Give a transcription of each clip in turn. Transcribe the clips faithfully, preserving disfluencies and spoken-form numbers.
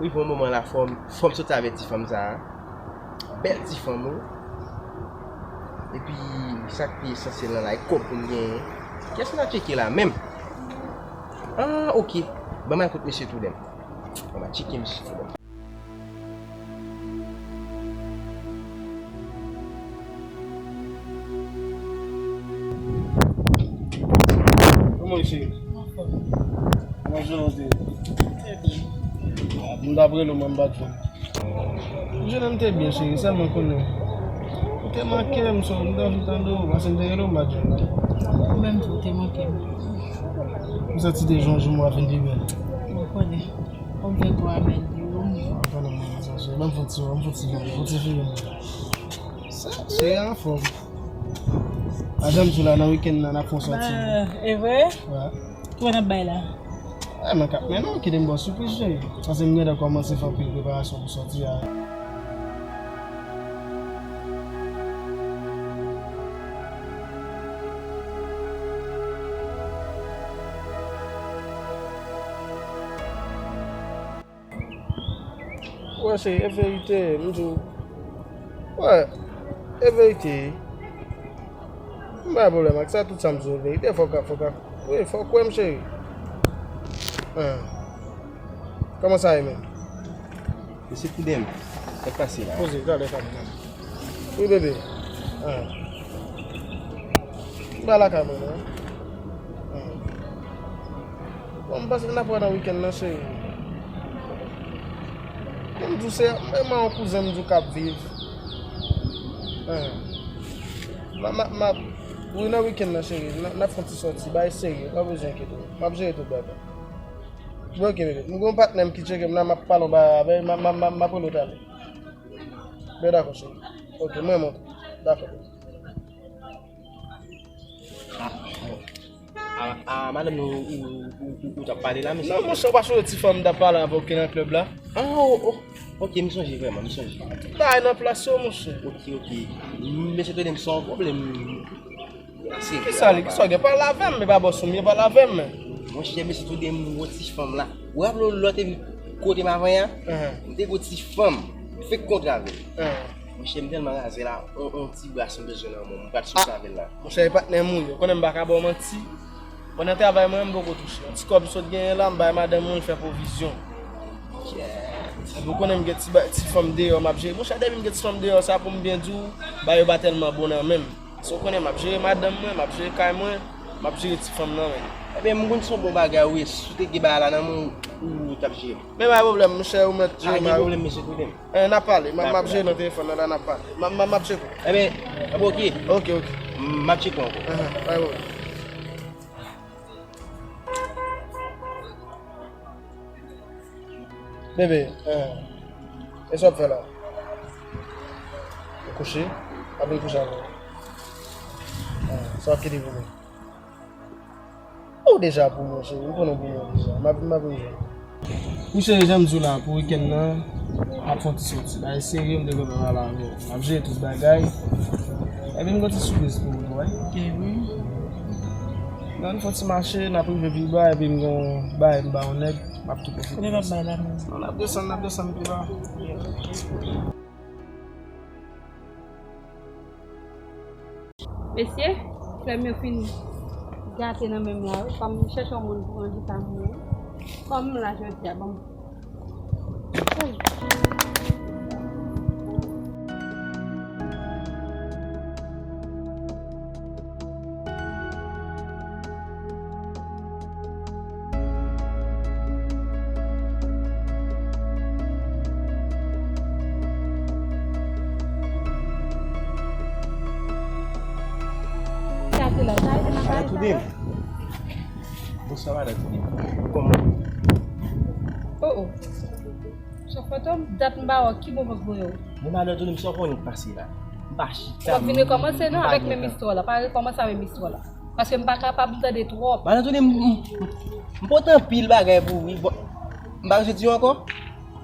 Rive yon moman la, fò m, fò m soti avèk ti fanm sa a. Bèl ti fanm, wi. Epi, sa k pi esansyèl lan la, e kòb pou m genyen. Kiyès m ta tcheke la menm? Ah, ok. Ban m al kot mesye Toulèm. Ban m al tcheke mesye Toulèm. Kòman w ye, cheri? Anfòm. Kòman jounen w te ye? Trè byen. Ah, m t ap rele w, men m pa t jwenn ou. Jounen m te byen, cheri, sèlman konnen ou te manke m, so m te anvi tande w, paske m te rele w, m pa t jwenn ou. Ou menm tou, ou te manke m. M santi deja yon jou m ap vin pi bèl. Mwen konnen. Kòm fè tou a bèl di ou. Mwen konnen mwen santi. Ban m fon ti, ban m fon ti, fon ti figi m. Sa, cheri anfòm. Ajan m sou la nan wikenn nan, n ap fè yon sòti. Ba, e vre? Wi. Ki w ap bay la? E, mwen k ap mennen w, kite m ba w sipriz, cheri. Paske m gentan kòmanse fè anpil preparasyon pou sòti a. Wè, cheri, e verite, m di w. Wè, e verite. M pa gen pwoblèm ak sa, tout sa m di w verite, fò w ka, fò w ka, wi, fò w kwè m, cheri. Hen. Kòman sa ye menm? Mesye Toulèm, sa k pase la? Poze, gade sa. Wi, bebe. Hen. M pa lakay mwen, non. Hen. Bon, m panse n ap wè nan wikenn nan, cheri. Bon, m di w se, men mwen yon kouzen m di w k ap viv. Hen. M a, m a, m a, wi, nan wikenn nan, cheri, n a, n ap fè yon ti sòti, bagay serye, pa bezwen enkyete w. M ap jere tout bagay. Bon, ok, bebe. M gen yon patnè m ki tcheke m la, m ap pale yon bagay avè l, m a, m a, m a, m ap rele w talè. Ben, dakò, cheri. Ok, mwen monte. Dakò. Ah, ah, ah, madanm nan ou, ou, ou, ou, ou t ap pale la, mesye? Non, monchè, ou pa sonje ti fanm m t ap pale avè w ki nan klèb la? Ah, oh, oh. Ok, m sonje vrèman, m sonje. Bagay nan plas yo, monchè. Ok, ok. Mesye Toulèm, se yon pwoblèm. Kisa li, kisa w gen? Pale avè m, men pa bòs ou m ye, pale avè m. Monchè, mesye Toulèm, m wè ti fanm la. Ou raple w lè w te vin kote m avan yè a? Ahan. M te gen yon ti fanm. M fenk kontre avè l. Ahan. Monchè, m tèlman raze la, on, on ti bras m bezwen nan men w, m pral soti avè l la. Monchè, e patnè m ou ye. Ou konnen m pa ka ba w manti. Mwen nan travay mwen, m poko touche. Ti kòb m sot genyen la, m bay madanm mwen, l fè pwovizyon. Epi ou konnen m gen ti ba-, ti fanm deyò, m ap jere. Monchè, depi m gen ti fanm deyò sa, pou m byen di w, bagay yo pa tèlman bon nan men m. So, ou konnen m ap jere madanm mwen, m ap jere kay mwen, m ap jere ti fanm nan men. Ebyen, m konn se yon bon bagay, wi. Si w te gen bagay la nan men w, ou t ap jere. Men pa gen pwoblèm, monchè, ou mèt jere bagay yo. Pa gen pwoblèm, mesye Toulèm. Eh, n ap pale. M ap, m ap jere nan telefòn nan la, n ap pale. M ap, m ap, m ap tcheke w. Ebyen, ok. Ok, ok. M ap tcheke w ankò. Ahan, pa gen pwoblèm. Bebe, eh, e sa w ap fè la? Ou kouche? Ap vin kouche avè w. Eh, sa w ap kite pou mwen. Ou deja pou mwen, cheri. M konnen w pou mwen deja. M ap, m ap vin jwenn ou. Wi, cheri, jan m di w la, pou wikenn nan, m ap fè yon ti sòti. Bagay serye, m te kontan pale avè w. M ap jere tout bagay. Epi m gen yon ti sipriz pou ou tou, wi. Ok, wi. Nan, n fè yon ti mache, n ap rive pi ba, epi m gen yon bagay m ba yon nèg, m ap tou pwofite. Kote n ap bay la menm? Non, n ap desann, n ap desann pi ba. Mesye, frè m yo fin gate nan men m la, wi. Fò m chèche yon moun pou rann sa m ye. Kòm m la jodi a, ban m. Ey. Madan Toulèm. Bonswa, madan Toulèm. Kòman? Oh, oh. Chèf Fantom, dat m pa wè w, ki bò m ap voye w? Men madan Toulèm, sa w konnen k pase la? M pa chita. W ap vin rekòmanse, non, avèk menm istwa la. Pa rekòmanse ak menm istwa la. Paske m pa kapab tande twòp. Madan Toulèm, m, m, m pote anpil bagay pou ou, wi. Bon, m pa bezwen di w ankò?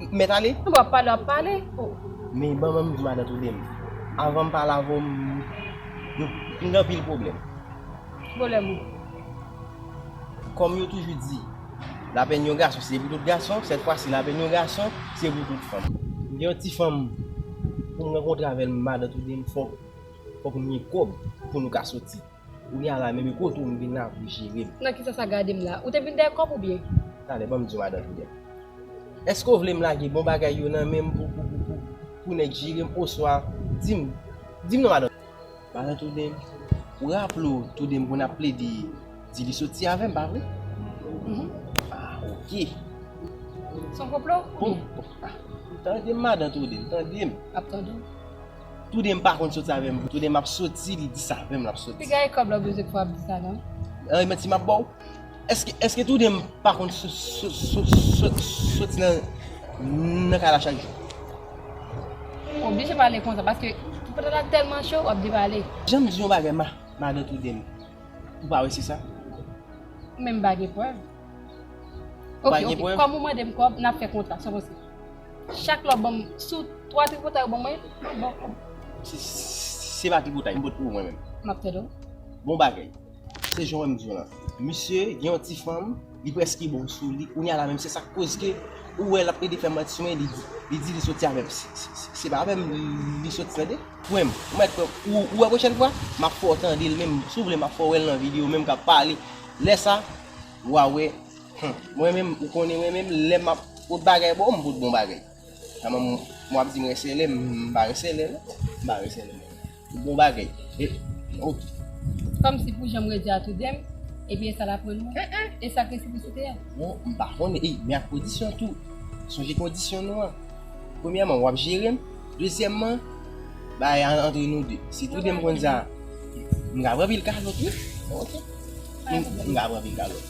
M mèt ale? Non, w ap pale, w ap pale. Oh. Men ban m di madan Toulèm. Avan m pale avè w, m, m, m gen anpil pwoblèm. Ki pwoblèm ou? Kòm yo toujou di, Lapenn yon gason se pou tout gason, sèt fwa si lapenn yon gason se pou tout fanm. M gen yon ti fanm pou m rankontre avè l, madan Touden, fòk, fòk m gen kòb pou nou ka soti. Kounye a la, menm kote w m vin la pou jere m. Nan ki sans sa gade m la? Ou te vin dèyè kòb oubyen? Talè, ban m di w, madan Touden. Èske w vle m lage bon bagay yo nan men m pou, pou, pou, pou, pou nèg jere m, oswa di m, di m non, madan. Madan Touden, ou raple w, Touden konn ap plede di li soti avè m, pa vre? Mhm. Ah, ok. Se yon konplo? Bon, oubyen? Bon, ah, tande m, madan Touden, tande m. M ap tande w. Touden pa konn soti avè m. Touden ap soti, li di se avè m l ap soti. Piga e kòb la w bezwen pou w ap di sa, non? An, manti m ap ba w. Èske, èske Touden pa konn so-, so-, so-, so-, soti nan, nan kay la chak jou? Ou oblije pale konsa, paske pantalon la tèlman cho, w ap depale. Jan m di yon bagay, ma, madan Touden, ou pa wè se sa? Men m pa gen prèv. Ou pa gen prèv? Ok, ok. Kòm ou mande m kòb, n ap fè kontra, san pwoblèm. Chak lè w ban m, sou twa tripotay ou ban mwen, m ap ba w kòb. Se, se pa tripotay, m pot pou ou mwen menm. M ap tande w. Bon bagay. Se jan w wè m di w lan. Misye gen yon ti fanm, li prèske bon sou li. Kounye a la menm, se sa k koz ke ou wè l ap plede fè manti sou mwen, li, li di li soti avè m. Se, se, se, se pa avè m li soti, tande. Frè m, ou mèt kwè, ou, ou wè pwochèn fwa, m ap fè w tande l menm. Si w vle, m ap fè w wè l nan videyo menm k ap pale. Lè sa, w a wè. Hmm. Mwen menm, ou konnen mwen menm, lè m ap pot bagay ba w, m pot bon bagay. Kòman m, m w ap di m rèsèlè, m pa rèsèlè, non. M pa rèsèlè, non. Bon bagay. E, ok. Kòmsi pou jan m redi a Touden, epi e sa l aprann mwen. E sa k resipwosite a? Bon, m pa konnen. E, men ak kondisyon tou. Sonje kondisyon nou an. Premyèman, w ap jere m. Dezyèmman, bay a antre nou de. Si Touden konn sa, m ka pran pil kalòt, wi. Ok. M, m ka pran pil kalòt.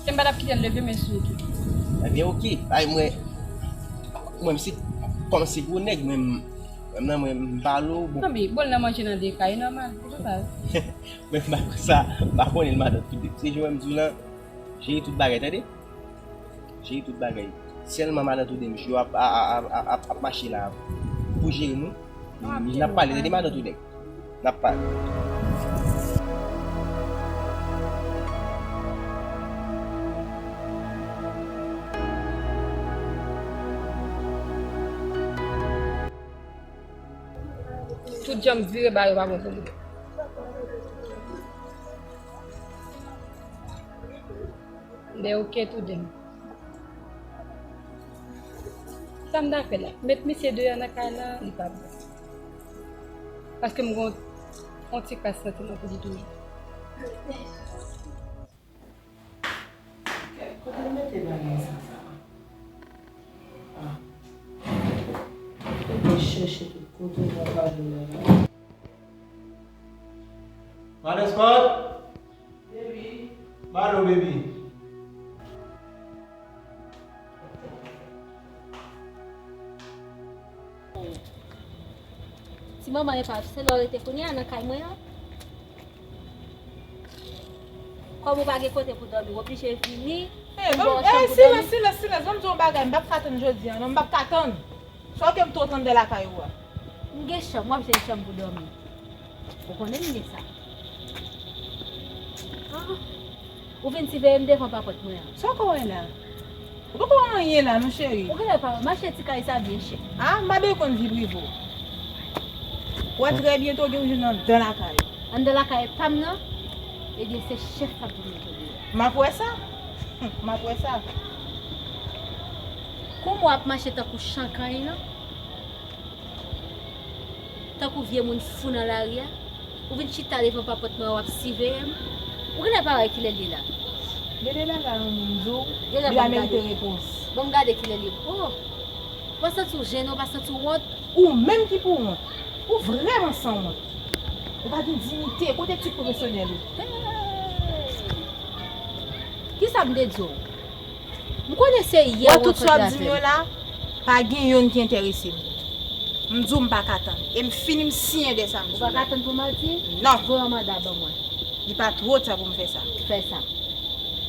E m pa t ap kite l leve men sou ou tou. Ebyen, ok. Bay mwen, mwen, m se, kòm se gwo nèg, mwen, m, mwen, mwen, m pale w, bon. Anben, bon, l nan manje nan de kay, e nòmal, se konsa. Mwen, m pa konn sa, m pa konnen l madan Touden. Se jan m di w lan, jere tout bagay, tande? Jere tout bagay. Sèlman madan Touden, misye ap, ap, ap mache la pou jere nou. N ap pale, tande madan Touden. N ap pale. Tout jan m vire ba yo pa bon pou mwen. Lè yo kè Touden. Sa m ta fè la? Met misye deyò nan kay la, li pa bon. Paske m gon yon ti kras santiman pou li toujou. Kote m mete bagay sa, sa? Ah. Fòk mwen chèche tout kote pou m pa jwenn bagay. Madan Scott! Baby. Malo, baby. Ti manman epa, se la w rete kounye a nan kay mwen an? Kòm ou pa gen kote pou dòmi, w oblije vini. Eh, ban m, eh, silans, silans, silans. Ban m di w yon bagay, m p ap ka tann jodi a, non, m p ap ka tann. Sa w ke m tou antre anndan lakay ou a? M gen chanm, w ap jwenn chanm pou dòmi. Ou konnen m gen sa. Ah, ou vin siveye m devan papòt mwen an. Sa w ka wè la? Ou poko wè anyen la non, cheri. Ou genlè pa wè, mache ti kay sa byen chè. Ah, m pa bezwen konn vi prive w. Ou wè trè byento gen yon jou nan anndan lakay. Anndan lakay pa m nan? Ebyen, se chèf k ap vin mete deyò. M ap wè sa. M ap wè sa. Kòman w ap mache tankou chankany nan? Tankou vye moun fou nan lari a. Ou vin chita devan papòt mwen an, w ap siveye m. Ou genlè pa wè kilè l ye la. Gade bagay yon moun di w, li pa merite repons. Ban m gade kilè l ye. Oh! Ou pa santi w jennen, ou pa santi w wont? Ou menm ki pou wont. Ou vrèman sanwont. Ou pa gen diyite. Kote etik pwofesyonèl ou? Hey! Kisa m te di w? M konnen se yè w rankontre avè m. Wè tout sa w ap di m yo la, pa gen youn ki enterese m. M di w m pa ka tann. E m fini m siyen de sa m di w la. Ou pa ka tann pou manti? Non. Voye yon manda ban mwen. Li pa twò ta pou m fè sa. Fè sa.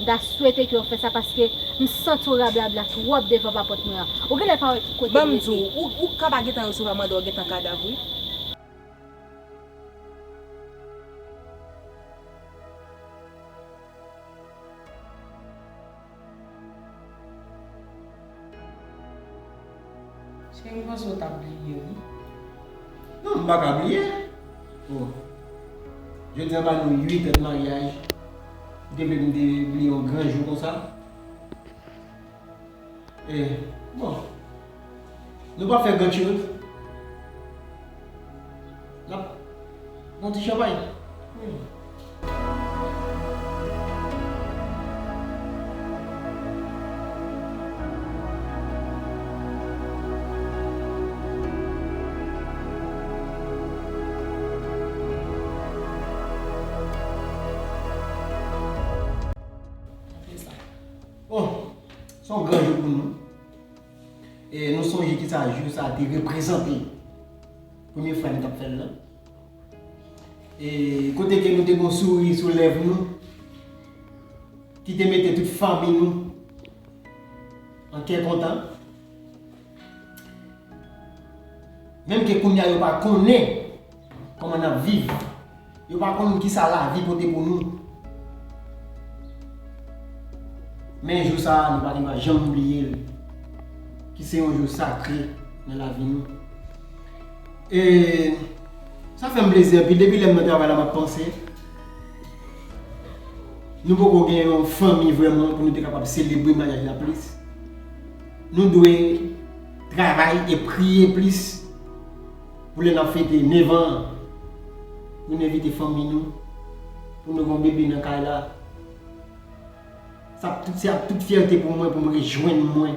M ta swete ke w fè sa paske m santi w rablabla twòp devan papòt mwen an. Ou genlè pa wè ki kote m rete. Ban m di w, ou, ou ka pa gentan resevwa manda w gentan kadav, wi. Chen, m panse w t ap bliye, wi. Non, m pa ka bliye. Oh. Jodi a ba nou uit an de maryaj. Ou te vle m te bliye yon gran jou konsa? Eh, bon. Nou pa fè gran chirurji. N ap bon ti chanpay. Hmm. Bon, se yon gran jou pou nou. E nou sonje kisa jou sa te reprezante. Premye fwa nou t ap fè l lan. E kote ke nou te gon souri sou lèv nou, ki te mete tout fanmi nou an kè kontan. Menm ke kounye a yo pa konnen kòman n ap viv. Yo pa konn kisa lavi pote pou nou. Men jou sa a, nou pa gen dwa janm bliye l, ki se yon jou sakre nan lavi nou. E sa fè m plezi anpil. Depi lè m nan travay la, m ap panse. Nou poko gen yon fanmi vrèman pou nou te kapab selebre maryaj la plis. Nou dwe travay e priye plis pou lè n ap fete nèf an, pou n envite fanmi nou, pou nou gen bebe nan kay la. Sa ap tout, se ap tout fyète pou mwen, pou m rejwenn mwen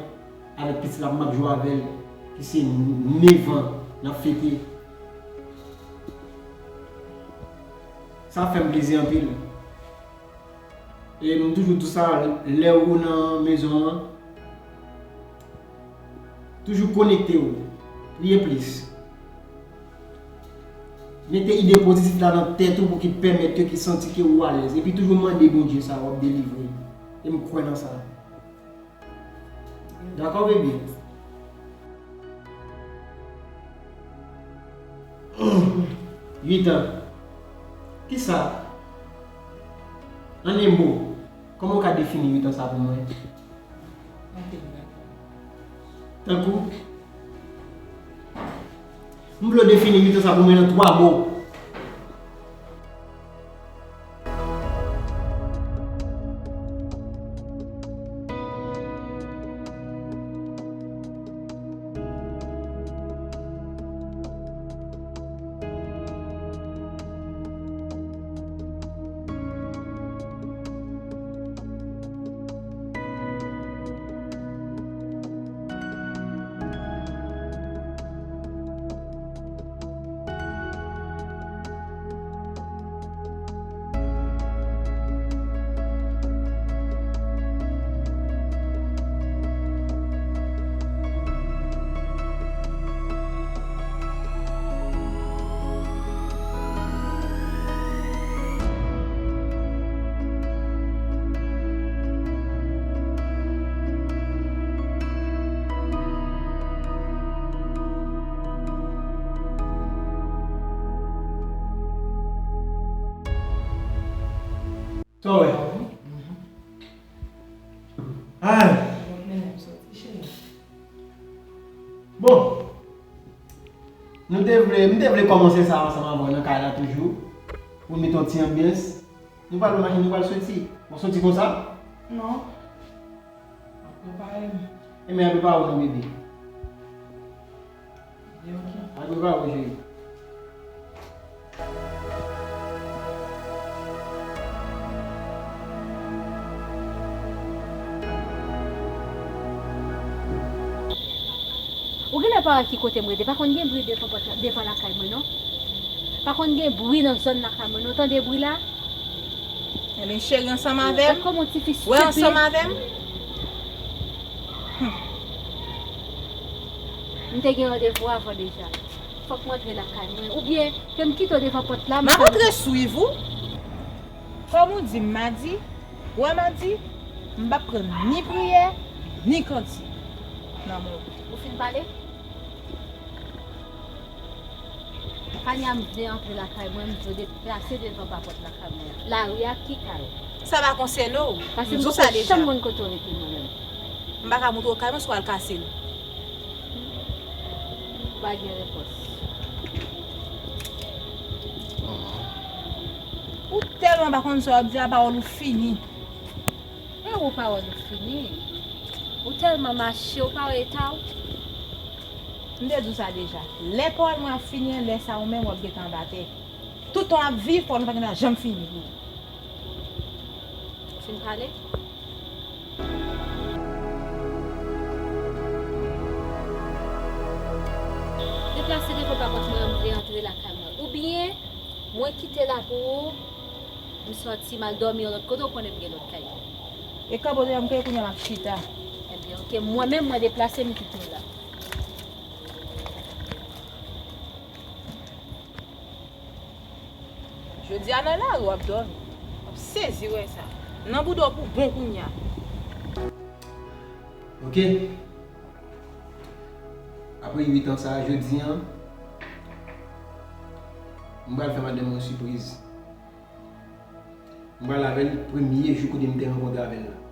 avèk pitit la, pou m ap jwe avè l, ki se nèf an n ap fete. Sa fè m plezi anpil. E m toujou di sa, lè ou nan mezon an, toujou konekte w, priye plis. Mete ide pozitif la nan tèt ou pou ki pèmèt ke ki santi ke ou alèz. Epi toujou mande Bondye sa, w ap delivre. E m kwè nan sa. Dakò, baby? Uit an. Kisa? An en mo, kòman w ka defini uit an sa pou mwen? Tankou? M vle w defini uit an sa pou mwen nan twa mo. Sa w wè? Ay. Bon. Nou te vle, m te vle kòmanse sa ansanm avè w nan kay la toujou. Pou n mete yon ti anbyans. Nou pral pran machin, nou pral soti. W ap soti konsa? Non. M ap prepare m. Ebyen, prepare w non, bebe. Ebyen, ok. Al prepare w, cheri. Ou genlè pa wè ki kote m rete. Pa konn gen bri devan pòt la, devan lakay mwen, non. Pa konn gen bri nan zòn lakay mwen, non. Tande bri la? Ebyen, cheri, ansanm avè m. Wè, ansanm avè m. Hmm. M te gen randevou avan deja. Fòk m antre lakay mwen. Oubyen, ke m kite w devan pòt la, m... M ap antre swiv ou. Kòm ou di m Madi, wè Madi, m p ap pran ni priyè, ni kantik nan men w. Ou fin pale? Kanya m vle antre lakay mwen, m vle deplase devan pa pòt lakay mwen. Lari a ki kay? Sa pa konsène w. Paske m poko janm konn kote w rete mwen menm. M pa ka moutre w kay mwen si w al kase l. Pa gen repons. Ou tèlman pa konn sa w ap di a, pawòl ou fini. E ou pawòl ou fini. Ou tèlman mache, ou pa wè eta w. M te di w sa deja. Lè pawòl mwen ap fini an, lè sa ou menm w ap gentan anba tè. Toutan w ap viv, pawòl mwen pa gentan janm fini pou ou. Fin pale. Deplase devan pa pòt mwen an, m vle antre lakay mwen. Oubyen, mwen kite la pou ou, m sòti, m al dòmi yon lòt kote, ou konnen m gen lòt kay. E kanpe w te antre kounye a m ap chita. Ebyen, oke, mwen menm, mwen deplase, m kite w la. Jodi a nan lari w ap dòmi. W ap sezi wè sa. Nan bouda w pou bon kounye a. Oke. Apre uit an sa a, jodi a, m pral fè madanm mwen sipriz. M pral avè l premye jou kote m te rankontre avè l la.